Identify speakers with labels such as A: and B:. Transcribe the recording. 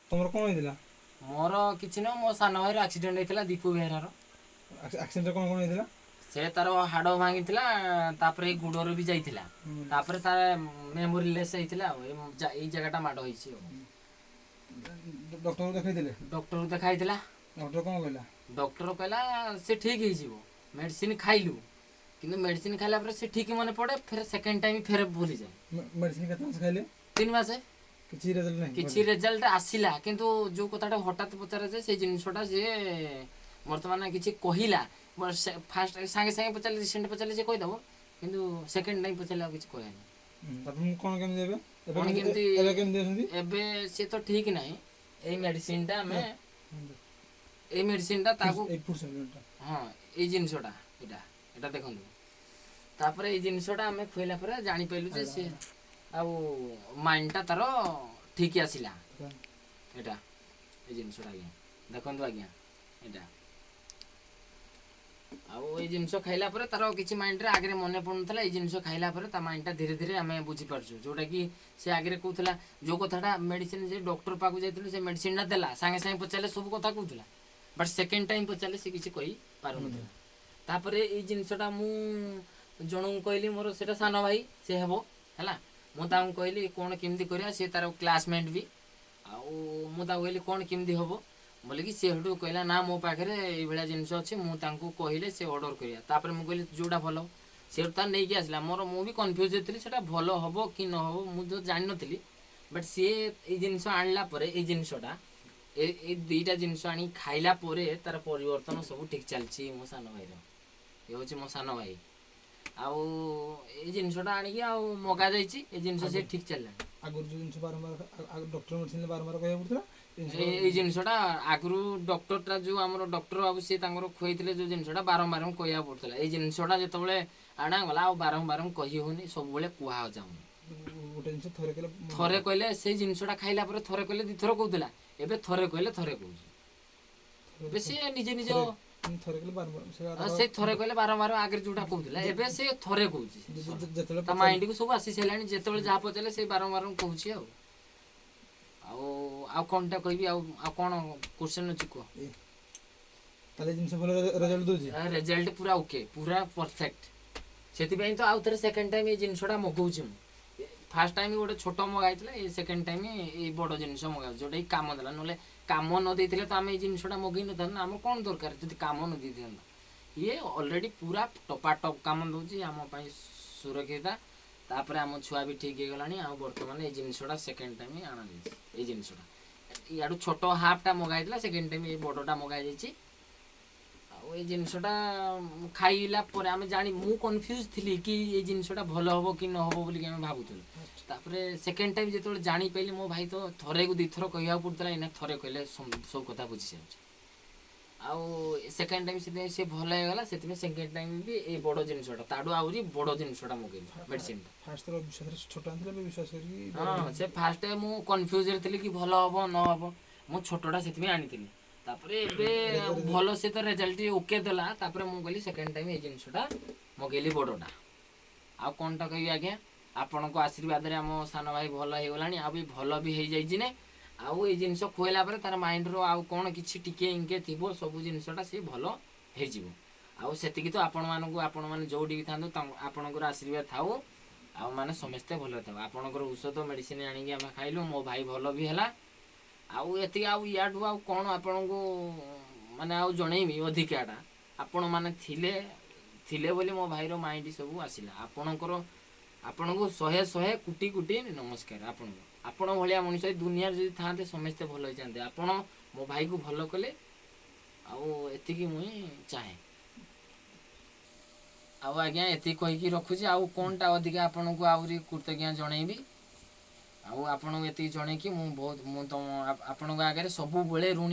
A: ତମର କ'ଣ ହେଇଥିଲା?
B: ମୋର କିଛି ନୁହଁ, ମୋ ସାନ ଭାଇର ଆକ୍ସିଡେଣ୍ଟ ହେଇଥିଲା, ଦୀପୁ ବେହେରାର।
A: ଆକ୍ସିଡେଣ୍ଟ କ'ଣ କ'ଣ ହେଇଥିଲା?
B: ସେ ତାର ହାଡ଼ ଭାଙ୍ଗିଥିଲା, ତାପରେ ଏଇ ଗୋଡ଼ରେ ବି ଯାଇଥିଲା, ତାପରେ ତାର ମେମୋରି ଲେସ୍ ହେଇଥିଲା। ଆଉ ଏଇ ଜାଗାଟା ମାଡ଼ ହେଇଛି। ଆଉ
A: ଡକ୍ଟର ଦେଖେଇଥିଲେ?
B: ଡକ୍ଟରକୁ ଦେଖା ହେଇଥିଲା।
A: ଡକ୍ଟର କ'ଣ କହିଲା?
B: ଡକ୍ଟର କହିଲା ସେ ଠିକ୍ ହେଇଯିବ। ମେଡ଼ିସିନ ଖାଇଲୁ, କିନ୍ତୁ ମେଡ଼ିସିନ ଖାଇଲା ପରେ ସେ ଠିକ୍ ମନେ ପଡ଼େ, ଫେର ସେକେଣ୍ଡ ଟାଇମ୍ ଫେର ଭୁଲିଯାଏ।
A: ମେଡ଼ିସିନ କେତେ ମାସ ଖାଇଲେ?
B: 3 ମାସ।
A: କିଛି ରେଜଲ୍ଟ ନାହିଁ?
B: କିଛି ରେଜଲ୍ଟ ଆସିଲା, କିନ୍ତୁ ଯୋଉ କଥାଟା ହଠାତ୍ ପଚରାଯାଏ, ସେଇ ଜିନିଷଟା ସିଏ ବର୍ତ୍ତମାନ କିଛି କହିଲା। ଫାଷ୍ଟ ସାଙ୍ଗେ ସାଙ୍ଗେ ପଚାରିଲେ, ରିସେଣ୍ଟ ପଚାରିଲେ ସେ କହିଦେବ, କିନ୍ତୁ ସେକେଣ୍ଡ ଟାଇମ୍ ପଚାରିଲେ ଆଉ କିଛି କହେନି।
A: ତାପରେ ମୁଁ କ'ଣ କେମିତି ଏବେ ଏବେ
B: କ'ଣ କେମିତି?
A: ଏବେ କେମିତି ଅଛନ୍ତି?
B: ଏବେ ସେ ତ ଠିକ୍ ନାହିଁ। ଏଇ ମେଡ଼ିସିନଟା ଆମେ, ଏଇ ମେଡ଼ିସିନଟା ତାକୁ
A: ଏଇ ଫୁଡ୍ ସପ୍ଲିମେଣ୍ଟଟା?
B: ହଁ, ଏଇ ଜିନିଷଟା, ଏଇଟା ଦେଖନ୍ତୁ। ତାପରେ ଏଇ ଜିନିଷଟା ଆମେ ଖୁଆଇଲା ପରେ ଜାଣିପାରିଲୁ ଯେ ସେ ଆଉ ମାଇଣ୍ଡଟା ତାର ଠିକ୍ ଆସିଲା। ଏଇଟା, ଏଇ ଜିନିଷଟା ଆଜ୍ଞା, ଦେଖନ୍ତୁ ଆଜ୍ଞା ଏଇଟା। ଆଉ ଏଇ ଜିନିଷ ଖାଇଲା ପରେ ତାର କିଛି ମାଇଣ୍ଡରେ ଆଗରେ ମନେ ପଡ଼ୁନଥିଲା। ଏଇ ଜିନିଷ ଖାଇଲା ପରେ ତା ମାଇଣ୍ଡଟା ଧୀରେ ଧୀରେ ଆମେ ବୁଝିପାରୁଛୁ, ଯୋଉଟାକି ସେ ଆଗରେ କହୁଥିଲା ଯୋଉ କଥାଟା। ମେଡ଼ିସିନ, ସେ ଡକ୍ଟର ପାଖକୁ ଯାଇଥିଲୁ, ସେ ମେଡ଼ିସିନଟା ଦେଲା, ସାଙ୍ଗେ ସାଙ୍ଗେ ପଚାରିଲେ ସବୁ କଥା କହୁଥିଲା, ବଟ୍ ସେକେଣ୍ଡ ଟାଇମ୍ ପଚାରିଲେ ସେ କିଛି କହିପାରୁନଥିଲା। ତାପରେ ଏଇ ଜିନିଷଟା ମୁଁ ଜଣଙ୍କୁ କହିଲି, ମୋର ସେଇଟା ସାନ ଭାଇ ସେ ହେବ ହେଲା। ମୁଁ ତାଙ୍କୁ କହିଲି କ'ଣ କେମିତି କରିବା। ସେ ତାର କ୍ଲାସମେଟ୍ ବି। ଆଉ ମୁଁ ତାକୁ କହିଲି କ'ଣ କେମିତି ହେବ ବୋଲିକି। ସେ ସେଠୁ କହିଲା, ନା, ମୋ ପାଖରେ ଏଇଭଳିଆ ଜିନିଷ ଅଛି, ମୁଁ ତାଙ୍କୁ କହିଲେ ସେ ଅର୍ଡ଼ର କରିବା। ତାପରେ ମୁଁ କହିଲି ଯୋଉଟା ଭଲ। ସେଠୁ ତାର ନେଇକି ଆସିଲା। ମୋର ମୁଁ ବି କନଫ୍ୟୁଜ୍ ଥିଲି, ସେଟା ଭଲ ହେବ କି ନ ହେବ, ମୁଁ ତ ଜାଣିନଥିଲି। ବଟ୍ ସିଏ ଏଇ ଜିନିଷ ଆଣିଲା ପରେ, ଏଇ ଜିନିଷଟା, ଏଇ ଦୁଇଟା ଜିନିଷ ଆଣି ଖାଇଲା ପରେ ତାର ପରିବର୍ତ୍ତନ ସବୁ ଠିକ୍ ଚାଲିଛି ମୋ ସାନ ଭାଇର। ଏ ହେଉଛି ମୋ ସାନ ଭାଇ। ଆଉ ଏଇ ଜିନିଷଟା ଆଣିକି ଆଉ ମଗା ଯାଇଛି, ଏ ଜିନିଷ ସେ ଠିକ୍ ଚାଲିଲାଣି।
A: ଆଗରୁ ଯୋଉ ଜିନିଷ ବାରମ୍ବାର ଡକ୍ଟର ମେଡ଼ିସିନ ବାରମ୍ବାର କହିବାକୁ ପଡୁଥିଲା, ଏ ଜିନିଷ
B: ଏଇ ଜିନିଷଟା ଆଗରୁ ଡକ୍ଟରଟା, ଯୋଉ ଆମର ଡକ୍ଟର ବାବୁ, ସିଏ ତାଙ୍କର ଖୁଆଇଥିଲେ ଯୋଉ ଜିନିଷଟା, ବାରମ୍ବାର କହିବାକୁ ପଡୁଥିଲା। ଏଇ ଜିନିଷଟା ଯେତେବେଳେ ଆଣାଗଲା, ଆଉ ବାରମ୍ବାର କହି ହଉନି, ସବୁବେଳେ କୁହାଯାଉନି।
A: ଗୋଟେ ଜିନିଷ ଥରେ କହିଲେ
B: ଥରେ କହିଲେ, ସେଇ ଜିନିଷଟା ଖାଇଲା ପରେ ଥରେ କହିଲେ ଦିଥର କହୁଥିଲା, ଏବେ ଥରେ କହିଲେ ଥରେ କହୁଛି। ଏବେ ସିଏ ନିଜେ ନିଜ
A: ଥରେ କହିଲେ ବାରମ୍ବାର ସେ
B: ସେ ଥରେ କହିଲେ ବାରମ୍ବାର ଆଗରେ ଯୋଉଟା କହୁଥିଲା, ଏବେ ସେ ଥରେ କହୁଛି।
A: ଯେତେବେଳେ
B: ତା ମାଇଣ୍ଡକୁ ସବୁ ଆସି ସାରିଲାଣି। ଯେତେବେଳେ ଯାହା ପଚାରିଲେ ସେ ବାରମ୍ବାର କହୁଛି। ଆଉ ଆଉ ଆଉ କ'ଣଟା କହିବି? ଆଉ ଆଉ କ'ଣ କ୍ୱେଶ୍ଚନ୍ ଅଛି କୁହ।
A: ତାହେଲେ ଜିନିଷ ଭଲ ରେଜଲ୍ଟ ଦଉଛି?
B: ରେଜଲ୍ଟ ପୁରା ଓକେ, ପୁରା ପରଫେକ୍ଟ। ସେଥିପାଇଁ ତ ଆଉ ଥରେ ସେକେଣ୍ଡ ଟାଇମ୍ ଏଇ ଜିନିଷଟା ମଗଉଛି ମୁଁ। ଫାର୍ଷ୍ଟ ଟାଇମ୍ ଗୋଟେ ଛୋଟ ମଗାଇଥିଲା, ଏଇ ସେକେଣ୍ଡ ଟାଇମ୍ ଏଇ ବଡ଼ ଜିନିଷ ମଗାଉଛି, ଯୋଉଟାକି କାମ ଦେଲା। ନହେଲେ କାମ ନ ଦେଇଥିଲେ ତ ଆମେ ଏଇ ଜିନିଷଟା ମଗେଇ ନଥାନ୍ତୁ ନା। ଆମର କ'ଣ ଦରକାର ଯଦି କାମ ନ ଦେଇଥାନ୍ତା? ଇଏ ଅଲରେଡ଼ି ପୁରା ଟପା ଟପ୍ କାମ ଦେଉଛି, ଆମ ପାଇଁ ସୁରକ୍ଷିତ। ତାପରେ ଆମ ଛୁଆ ବି ଠିକ୍ ହେଇଗଲାଣି। ଆଉ ବର୍ତ୍ତମାନ ଏଇ ଜିନିଷଟା ସେକେଣ୍ଡ ଟାଇମ୍ ଆଣାଯାଇଛି। ଏଇ ଜିନିଷଟା ଇଆଡ଼ୁ ଛୋଟ ହାଫ୍ଟା ମଗାଇଥିଲା, ସେକେଣ୍ଡ ଟାଇମ୍ ଏଇ ବଡ଼ଟା ମଗାଯାଇଛି। ଆଉ ଏଇ ଜିନିଷଟା ଖାଇଲା ପରେ ଆମେ ଜାଣି, ମୁଁ କନଫ୍ୟୁଜ୍ ଥିଲି କି ଏଇ ଜିନିଷଟା ଭଲ ହବ କି ନ ହବ ବୋଲିକି ଆମେ ଭାବୁଥିଲୁ। ତାପରେ ସେକେଣ୍ଡ ଟାଇମ୍ ଯେତେବେଳେ ଜାଣିପାରିଲି, ମୋ ଭାଇ ତ ଥରେକୁ ଦୁଇଥର କହିବାକୁ ପଡ଼ୁଥିଲା, ଏଇନା ଥରେ କହିଲେ ସବୁ କଥା ବୁଝି ଯାଉଛି। ଆଉ ସେକେଣ୍ଡ ଟାଇମ୍ ସେଥିପାଇଁ ସେ ଭଲ ହେଇଗଲା। ସେଥିପାଇଁ ସେକେଣ୍ଡ ଟାଇମ୍ ବି ଏଇ ବଡ଼ ଜିନିଷଟା, ତାଠୁ ଆହୁରି ବଡ଼ ଜିନିଷଟା ମଗେଇଲି, ମେଡ଼ିସିନଟା।
A: ଫାର୍ଷ୍ଟ ଥର ବିଶ୍ୱାସରେ ଛୋଟ ଆଣିଥିଲେ, ଏବେ ବିଶ୍ୱାସ କରିକି
B: ହଁ, ସେ ଫାଷ୍ଟ ମୁଁ କନଫ୍ୟୁଜରେ ଥିଲି କି ଭଲ ହବ ନ ହବ, ମୁଁ ଛୋଟଟା ସେଥିପାଇଁ ଆଣିଥିଲି। ତାପରେ ଏବେ ଭଲ, ସେ ତ ରେଜଲ୍ଟ ଓକେ ଦେଲା। ତାପରେ ମୁଁ କହିଲି ସେକେଣ୍ଡ ଟାଇମ୍ ଏଇ ଜିନିଷଟା ମଗେଇଲି, ବଡ଼ଟା। ଆଉ କ'ଣଟା କହିବି ଆଜ୍ଞା? ଆପଣଙ୍କ ଆଶୀର୍ବାଦରେ ଆମ ସାନ ଭାଇ ଭଲ ହେଇଗଲାଣି, ଆଉ ବି ଭଲ ବି ହେଇଯାଇଛି ନେ। ଆଉ ଏଇ ଜିନିଷ ଖୁଆଇଲା ପରେ ତାର ମାଇଣ୍ଡର ଆଉ କ'ଣ କିଛି ଟିକେ ଇଙ୍କେ ଥିବ, ସବୁ ଜିନିଷଟା ସିଏ ଭଲ ହେଇଯିବ। ଆଉ ସେତିକି ତ ଆପଣମାନଙ୍କୁ, ଆପଣମାନେ ଯୋଉଠି ବି ଥାନ୍ତୁ, ଆପଣଙ୍କର ଆଶୀର୍ବାଦ ଥାଉ ଆଉ ମାନେ ସମସ୍ତେ ଭଲରେ ଥାଉ। ଆପଣଙ୍କର ଔଷଧ ମେଡ଼ିସିନ ଆଣିକି ଆମେ ଖାଇଲୁ, ମୋ ଭାଇ ଭଲ ବି ହେଲା। ଆଉ ଏତିକି, ଆଉ ୟାଠୁ ଆଉ କ'ଣ ଆପଣଙ୍କୁ ମାନେ ଆଉ ଜଣେଇବି ଅଧିକାଟା? ଆପଣମାନେ ଥିଲେ ଥିଲେ ବୋଲି ମୋ ଭାଇର ମାଇଣ୍ଡ ସବୁ ଆସିଲା। ଆପଣଙ୍କୁ ଶହେ ଶହେ କୋଟି କୋଟି ନମସ୍କାର ଆପଣଙ୍କୁ। ଆପଣ ଭଳିଆ ମଣିଷ ଏ ଦୁନିଆରେ ଯଦି ଥାନ୍ତେ, ସମସ୍ତେ ଭଲ ହେଇଯାନ୍ତେ। ଆପଣ ମୋ ଭାଇକୁ ଭଲ କଲେ, ଆଉ ଏତିକି ମୁଇଁ ଚାହେଁ। ଆଉ ଆଜ୍ଞା, ଏତିକି କହିକି ରଖୁଛି। ଆଉ କ'ଣଟା ଅଧିକା ଆପଣଙ୍କୁ ଆହୁରି କୃତଜ୍ଞ ଜଣେଇବି? ଆଉ ଆପଣଙ୍କୁ ଏତିକି ଜଣେଇକି ମୁଁ ବହୁତ, ମୁଁ ତମ ଆପଣଙ୍କ ଆଗରେ ସବୁବେଳେ ଋଣୀ।